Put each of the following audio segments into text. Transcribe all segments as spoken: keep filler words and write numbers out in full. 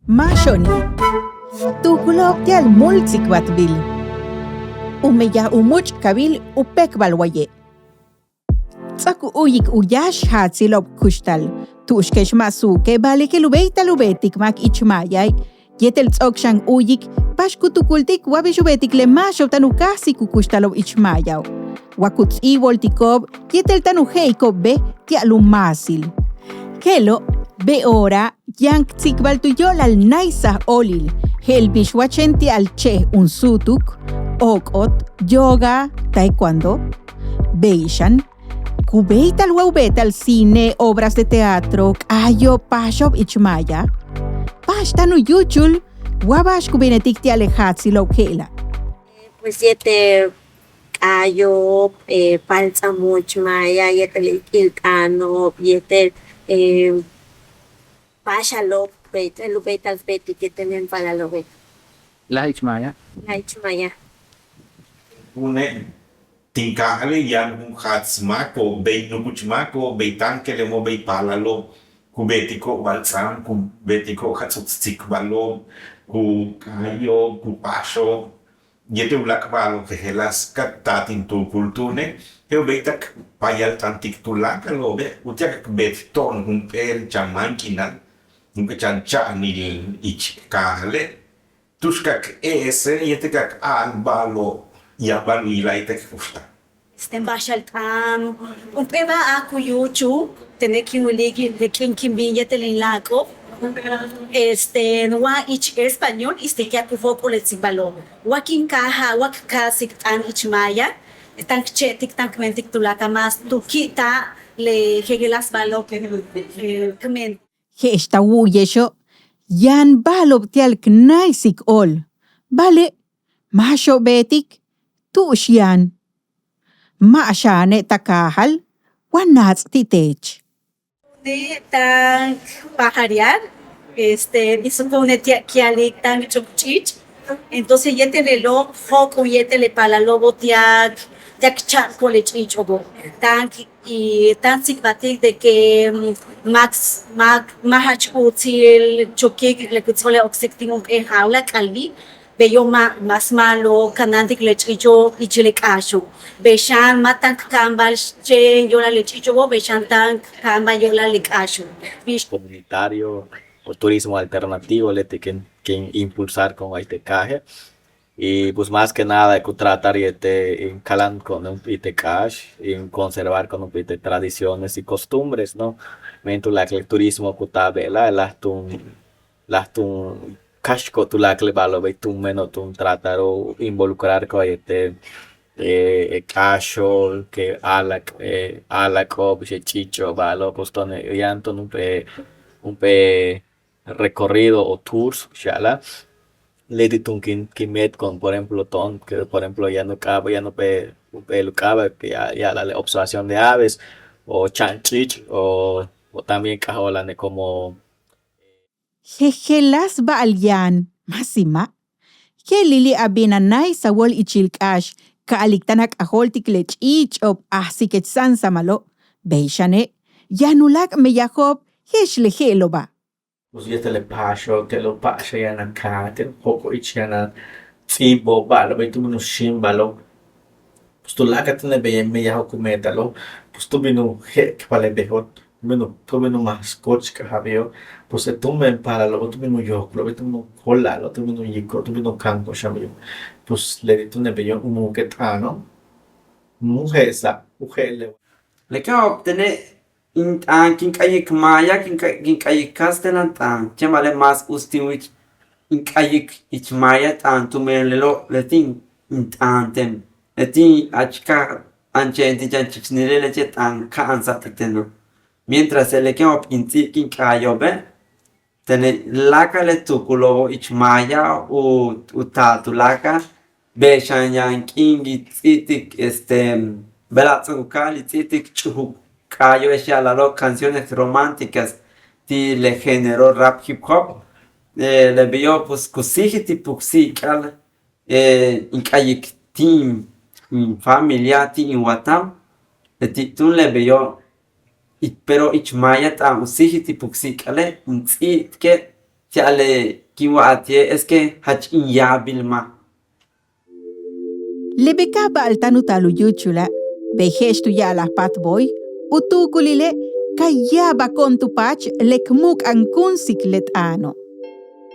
Máaxo'oni', tuukulo'ob ti'al múul tsikbaltbil. U meyaj u múuch'kabil U péekbal Waye'. Ts'o'ok u u'uyik u yáax jaatsilo'ob kuxtal, tu'ux kex ma' suuke', ba'ale' je'el u béeytal u beetik máak ich maaya yéetel ts'o'ok xan u'uyik, ba'ax ku tukultik wa bix u beetik le máaxo'ob táan u káajsik u kuxtalo'ob ich maayao', wa ku ts'íiboltiko'ob yéetel táan u je'iko'ob bej ti'al u máasil. Je'elo', be'ooráa' yaan k tsikbalt u yóok'lal náaysaj óolil, je'el bix wa chéen ti'al che'ej un suutuk, ook'ot, yoga, taekwondo. Bey xan ku béeytal wa u beeta'al cine, obras de teatro, k'aayo'ob, paaxo'ob ich maaya. Ba'ax táan u yúuchul wa ba'ax ku benetik ti'al le jaatsilo'ob je'ela'. Pues yéetel k'aayo'ob, paalts'amo'ob ich maaya, yéetel ik'il t'aano'ob, yéetel paaxalo'ob, beeta'al u beeta'al beetik yéetel le paalalo'obe'. Láaj ich maaya. Láaj ich maaya. Une' tin kaajale' yaan jun jaats máako'ob, bey nukuch máako'ob, bey táankelemo', bey paalalo'ob, ku beetiko'ob ba'alts'aam, ku beetiko'ob jats'uts tsikbalo'ob, ku k'aayo'ob, ku paaxo'ob, yéetel uláak' ba'alo'ob jejeláas ka taal tin tuukul túune', je'el u béeytal k payalt'antik tuláakalo'obe' uti'al k beet to'on jump'éel chan máank'inal, jump'éel chan cha'anil ich kaajale'. Tu'ux ka k e'esej yéetel ka k a'al ba'alo'ob yaan ba'al u yila'al yéetel k kuxtal. Este, ba'axal t'aan, jump'éel ba'al ku yúuchul, tene' kin wilik le k'iin kin bin yéetel in láak'o'ob. Este, wa ich español, este, ku jóok'ol le tsikbalo'ob. Wa kin káajal, wa k káajsik t'aan ich maaya, táan k che'tik, táan k mentik tuláakal más tu ki'ita'al le jejeláas ba'alo'ob k men. Je'ex ta wu'uyexo', yaan ba'alo'ob ti'al k náaysik óol, ba'ale' máaxo'ob beetik. Tu'ux yaan. Ma' xaane' ta kaajal wa naats' ti' teech. Táan k pajarear, este, bix suku'une' ti'al k ya'alik táan k ch'uk ch'iich'. Entonces yéetel lelo' jóok'ol yéetel le paalalo'obo' ti'al k cha'akol le ch'iich'o'obo'. Táan k y táan k tsikbaltik de que, mm, ma' jach utsil chukik le ku ts'o'ok le oksik ti' jump'éel jaawil k'albi', beyo' ma', más ma'alob kanáantik le ch'iicho' ichil le k'áaxo'. Bey xan ma' táan k kaanbal chéen yo'olal le ch'iicho'obo', bey xan táan k kaanbal yo'olal le k'áaxo'. Comunitario o turismo alternativo leti' kin, kin impulsar como este kaaje'. Y pues más que nada ku tratar yéetel in kaláantiko'on jump'íit k'áax, in conservarko'on jump'íit tradiciones y costumbres, ¿no? Men tuláakal turismo ku taal be'ela', láaj túun, láaj túun kaxtiko'ob tuláakal ba'alo'ob, bey túun meno'ob túun tratar u involucrarko'ob yéetel k'áaxo'ob, que a'alak, a'alako'ob, bix ch'iicho'ob ba'alo'ob, pues to'one' yaan to'on jump'éel, jump'éel recorrido o tours, xala'. Leti' túun kin, kin meetko'on, por ejemplo, to'on, que, por ejemplo, yaan u k'aaba', yaan jump'éel, jump'éel u k'aaba' que ya'ala'al le observación de aves, o cha'an ch'iich', o, o también k'aj óolane' como. Jejeláas ba'al yaan, ma' si ma'. Je'elili' a bin a náaysaj wóol ichil k'áax, ka'alik táan a k'ajóoltik le ch'iich'o'ob, a sikech sáansamalo', bey xane', yaan uláak' meyajo'ob je'ex le je'elo'oba'. Pues yéetel le paaxo'ob, te'elo' paaxo'ob yaan a kaaj, te'elo' jóok'ol ich yaan a ts'íibo'ob ba'alo'ob, bey tu bin u xíimbalo'ob. Pues tuláakal túune' bey le meyajo'ob ku meeta'alo', pues tu bin u je'ekbal le bejo', tu bin u, tu bin u maas koch k'aja'abeyo', pues le túumben paalalo'obo' tu bin u yojkolo'ob, tu bin u jola'alo'ob, tu bin u yiko'ob, tu bin u kanko'ob xan beyo'. Pues leti' túune' beyo' u muuk le t'aano', mu je'esa'al, u je'el le. Le ka'aj tene' in t'aan kin k'ayik maaya, kin k'ay-, kin k'ayik kastelan t'aan, chéen ba'ale' más uts tin wich in k'ayik ich maaya t'aan tumen lelo' leti' in t'aan ten. Leti' jach ka anche'en ti' chan chichnile' leche' t'aan ka'ansa'al ti' teno'. Mientras le keno'ob in ts'íib kin k'aayo'obe', tene' láakal le tuukulo'obo' ich maaya u, u taal tuláakal, bey xan yaan k'iin kin ts'íibtik, este, bejla'e' ts'o'ok u ka'aj, in ts'íibtik ch'ujuk k'aayo'ob, je'ex ya'ala'alo' canciones románticas ti' le género rap hip hop. Eh, le beyo' pues ku síijil ti' puksi'ik'al, eh, in k'ayik ti' in, in familia, ti' in watan, leti' túun le beyo', y pero ich maaya t'aan u síijil ti' puksi'ik'ale', in ts'íibtike', Ti'al le kin wa'al ti'e' es que jach in yaabil ma'. Le bika'aj ba'al táan u taal u yúuchula', bey je'ex tu ya'alaj Pat Boy, u tuukulile' ka ya'abako'on tu paach le k mu'uk'ankúunsik le t'aano'.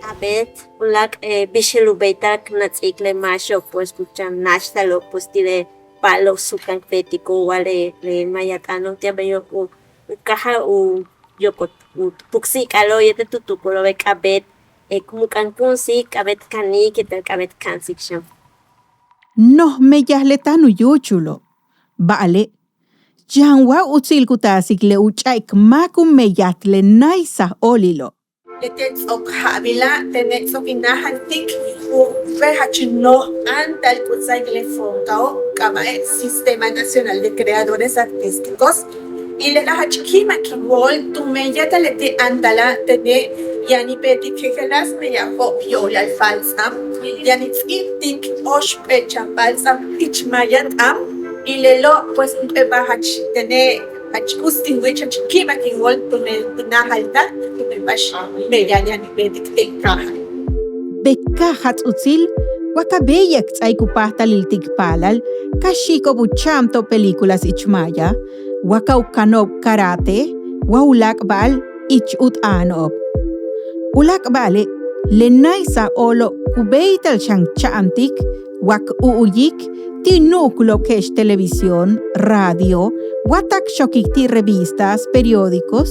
K'a'abéet uláak' bíixil u béeytal k nats'ik le máaxo'ob pues ku chan náaxtalo'ob pues ti' le paalalo'ob sukan k beetiko'ob wa le le maaya t'aano' ti'al beyo' u u káajal u yokol u puksi'ik'alo'ob yéetel tu tuukulo'obe' k'a'abéet k mu'uk'ankúunsik, k'a'abéet k kanik yéetel k'a'abéet k ka'ansik xan. Noj meyaj le táan u yúuchulo'. Ba'ale' yaan wa utsil ku taasik le u ch'a'ik máak u meyaj le náaysaj óolilo'. Leti'e' ts'o'ok ja'abila' tene' ts'o'ok in náajaltik jump'éel jach noj áantal ku ts'áaik le FONCA'o' k'aaba'e' Sistema Nacional de Creadores Artísticos. Y lela' jach ki'imak in wóol tumen yéetel leti' áantala' tene' yaan in beetik jejeláas meyajo'ob yo'olal paaltz'a'an, yaan in ts'íibtik óoxp'éel chan paaltz'a'an ich maaya t'aan. Y lelo' pues jump'éel ba'al jach tene' jach k'uts tin wich jach ki'imak in wóol tumen in náajaltaj tumen ba'ax meyaj yaan in beetik te' in kaajal. Bey ka jats'utsil wa ka béeyak ts'áaik u páajtalil ti' k paalal ka xi'iko'ob u cha'amto'ob películas ich maaya, wa ka u kano'ob karate wa uláak' ba'al ich u t'aano'ob. Uláak' ba'ale' le náaysaj óolo' ku béeytal xan k cha'antik wa k u'uyik ti' nu'ukulo'ob je'ex televisión, radio wa tak xokik ti' revistas, periódicos,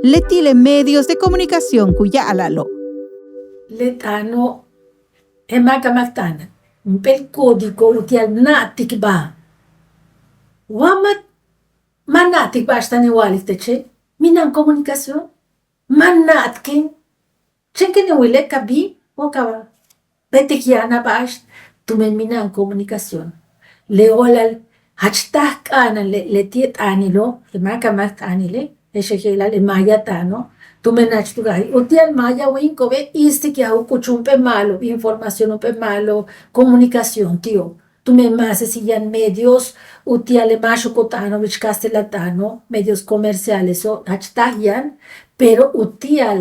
leti' le medios de comunicación ku ya'ala'alo'. Le t'aano' je'el máakalmáak t'aana' jump'éel código uti'al na'atikbáa. Wa ma' ma' na'atikbáa ba'ax táan in wa'alik teche' mina'an comunicación. Ma' na'atiken. Chéen kéen in wile' ka bin wa ka beetik yaan a ba'ax tumen mina'an comunicación. Le o'olal jach táaj k'a'ana'an le leti'e' t'aanilo' le máakalmáak t'aanile' je'ex jejeláas le maaya t'aano' tumen jach tu jaajil uti'al maaya wíiniko'obe' iistik yaan u k'uchul jump'éel ma'alob información jump'éel ma'alob comunicación ti'ob. Tumen máasesik yaan medios uti'al le máaxo'ob ku t'aano'ob ich kastelan t'aano' medios comercialeso' jach táaj yaan, pero uti'al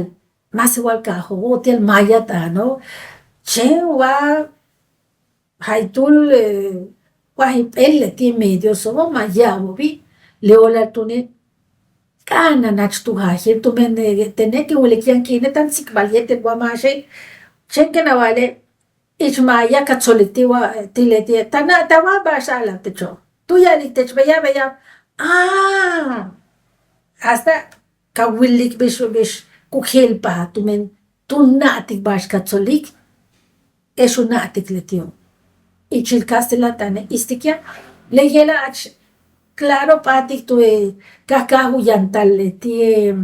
máasewal kaajo'obo' uti'al maaya t'aano' chéen wa jaytúul wa jayp'éel leti' medioso'obo' ma' ya'abo'obi'. Le o'olal túune' k'a'ana'an jach tu jaajil tumen tene' kin wilik yaan k'iine' táan tsikbal yéetel wa máaxe'. Chéen kéen a wa'ale' ich maaya ka tsolik ti' wa ti' leti'e' táan a ta wa ba'ax a'ala'ab techo' tu ya'alik tech beya' beya'. Áa hasta ka wilik bix bix ku je'elpajal tumen tu na'atik ba'ax ka tsolik. Je'ex u na'atik leti'o' ichil kastelan t'aane' iistik yaan. Le je'ela' jach claro p'áatik tu ka káaj u yantal leti'e'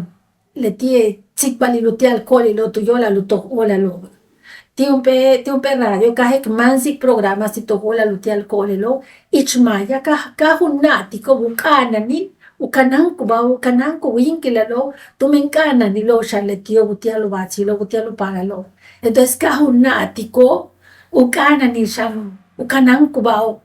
leti'e' tsikbalil uti'al ko'olilo' tu yo'olal u toj óolalo'. Ti' jump'éel ti' jump'éel radio káaj k máansik programas ti' toj óolal uti'al ko'olilo' ich maaya káaj káaj u na'atiko'ob u k'a'ana'anil u kanankubáajo'ob u kanankub u wíinkilalo' tumen k'a'ana'anilo'ob xan leti'ob uti'al u baatsilo'ob uti'al u paalalo'ob. Entonces káaj u na'atiko'ob u k'a'ana'anil xan u kanankubáajo'ob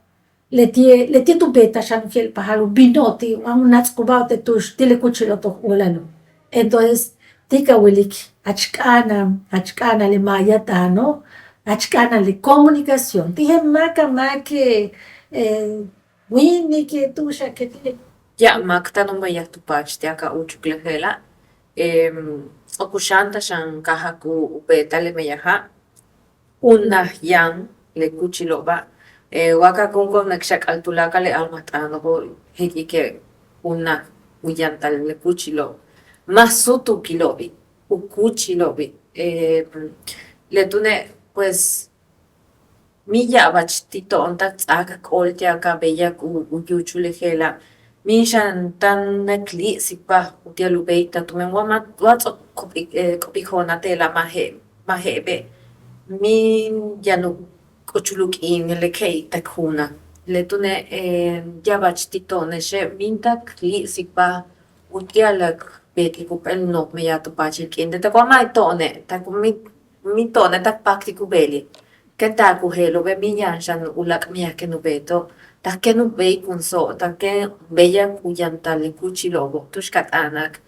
leti'e' leti' tu beetaj xan u je'elpajal u bino'ob ti' wa u nats'kubáajo'ob te' tu'ux ti' le kúuchilo'ob toj óolalo'. Entonces ti' ka wilik jach k'a'ana'an jach k'a'ana'an le maaya t'aano' jach k'a'ana'an le comunicación ti' je'el máakalmáak wíinike' tu'uxake' ti' le. Ya'ab máak táan u meyaj tu paach ti'al ka úuchuk le je'ela'. Ts'o'ok u xáantaj xan káajak u beeta'al le meyaja'. U naj yaan le kúuchilo'oba'. Wa ka kúunkon k xak'al tuláakal le a'almajt'aano'obo' je'ik'ike' u naj u yantal le kúuchilo'ob. Ma' súutukilo'obi' u kúuchilo'obi'. Le túune' pues míin ya'abach ti' to'on tak ts'áak k óol ti'al ka béeyak u yúuchul le je'ela'. Míin xan táan k líi'sikbáaj uti'al u béeytal tumen wa ma' wa ts'o'ok k'op'ik k'op'ik jo'ona' te'ela' ma' je'el ma' je'ebe'. Míin yaan u k'uchul u k'iin le je'ik tak juunal. Le túune' ya'abach ti' to'onexe' míin tak líi'sikbáaj uti'al k beetik jump'éel noj meyaj tu paachil k'iin tak wa ma' to'one' tak míin to'one' tak páaktik u beelil. Ke taak u je'elo'obe' míin yaan xan uláak' meyaj kéen u beeto'ob tak kéen u béeykunso'ob tak kéen béeyak u yantal le kúuchilo'obo' tu'ux ka t'aanak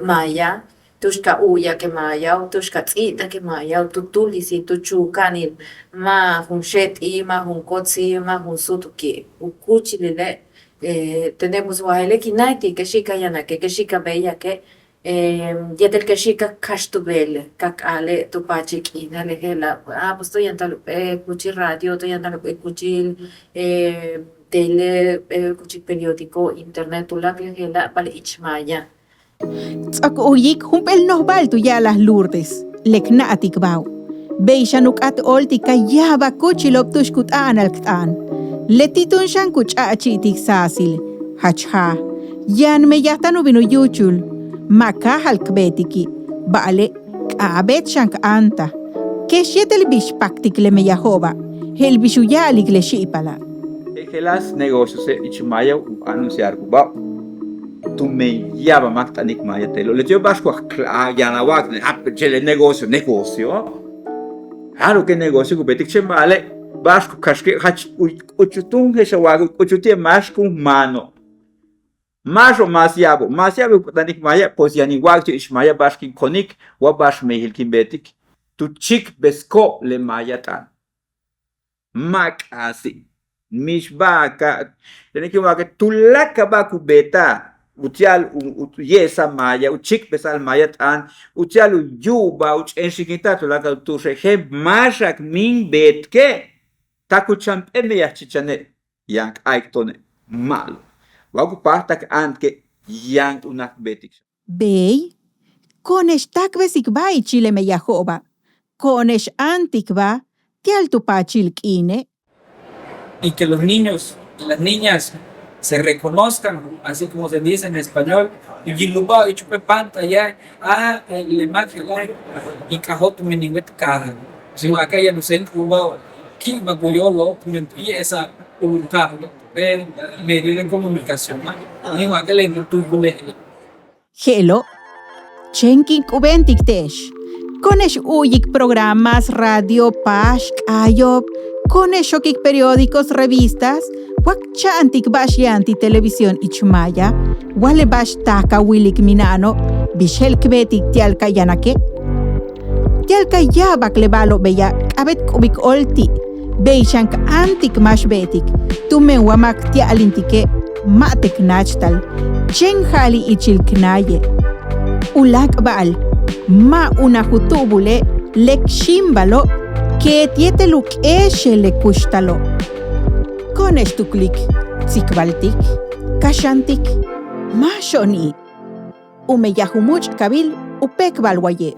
maaya. tu'ux ka u'uya'ak le maayao', tu'ux ka ts'íibta'ak le maayao', tu túulisi', tu chu'uka'anil, ma' jun xéet'il, ma' jun kotsij, ma' jun sutuki'. U kúuchilile' tenemos, wa je'ele' kin na'atik kexi' ka yanake', kexi' ka béeyake', yéetel kexi' ka kaxt u beel, ka k'aale' tu paachil k'iine', le je'ela', ah, pues tu yantal jump'éel kúuchil radio, tu yantal jump'éel kúuchil tele, jump'éel kúuchil periódico, internet, tuláakal le je'ela', ba'ale' ich maaya. Ts'o'ok u'uyik jump'éel nojba'al tu ya'alaj Lourdes, le k na'atikbáa'. Bey xan u k'áat óoltik ka ya'abak kúuchilo'ob tu'ux ku t'a'anal k t'aan. Leti' túun xan ku ch'a'achi'itik sáasil, jach jaaj. Yaan meyaj táan u bin u yúuchul, ma' káajal k beetiki', ba'ale' k'a'abéet xan k áantaj. Kex yéetel bix paktik le meyajo'oba', je'el bix u ya'alik le xi'ipala'. Jejeláas negociose' ich maaya u anunciarkubáa', tumen ya'ab a máak t'anik maaya te'elo'. Leti'o' ba'ax ku yaan a wa'ak, ah, chéen le negocio, negocio. Claro que negocio ku beetik, chéen ba'ale' ba'ax ku kaxke' jach u k'uchul túun je'ex a wa'ak u k'uchul ti' le máax ku máano'. Máaxo'ob más ya'abo'ob, más ya'abo'ob ku t'anik maaya, pues yaan in wa'ak tu ich maaya ba'ax kin konik wa ba'ax meyajil kin beetik tu chíikbesiko' le maaya t'aan. Ma' k'aasi', mix ba'al ka, tene' kin wa'ake' tuláakal ba'al ku beeta'al uti'al u ye'esa'al maaya, u chíikbesa'al maaya t'aan, uti'al u yu'uba'al u ch'enxikintal tuláakal tu'uxe', je'el máaxak míin beetike', tak u chan p'éel meyaj chichan, yaan k a'alik to'one', ma'alob. Wa ku páajtal k áantike' yaan unaj k beetik. Bey ko'one'ex táakbesikbáa ichil le meyajo'oba', ko'one'ex áantikbáa ti'al tu paachil k'iine'. Y que los niños y las niñas se reconozcan, así como se dice en español, y yilubáa ich jump'éel pantalla, ah, le máak je'ela' in k'ajóol tumen in wéet kaajal. Sino acá ya no se incubaba, ki'imak u yóolo'ob tumen tu ye'esa'al u kaajal, eh, medio de comunicación, sino acá le tu Je'elo', chéen kin k'ubentik te'ex, ko'one'ex u'uyik programas, radio, páaj, k'aayo'ob, ko'one'ex xokik periódicos, revistas, wa k cha'antik ba'ax yaan ti' televisión ich maaya, wa le ba'ax taak a wilik mina'ano', bix je'el k beetik ti'al ka yanake'. Ti'al ka ya'abak le ba'alo'ob beya', k'a'abéet k'ubik óol ti', bey xan k áantik máax beetik, tumen wa máak ti'alintike' ma' t k náachtal, chéen ja'ali' ichil k náaye'. U láak' ba'al ma' unaj u tu'ubule' le k xíimbalo', keet yéetel u k'éexel le kuxtalo'. Ko'one'ex tuklik, tsikbaltik, kaxantik, máaxo'oni'. U meyaj u múuch'kabil U Péekbal Waye'.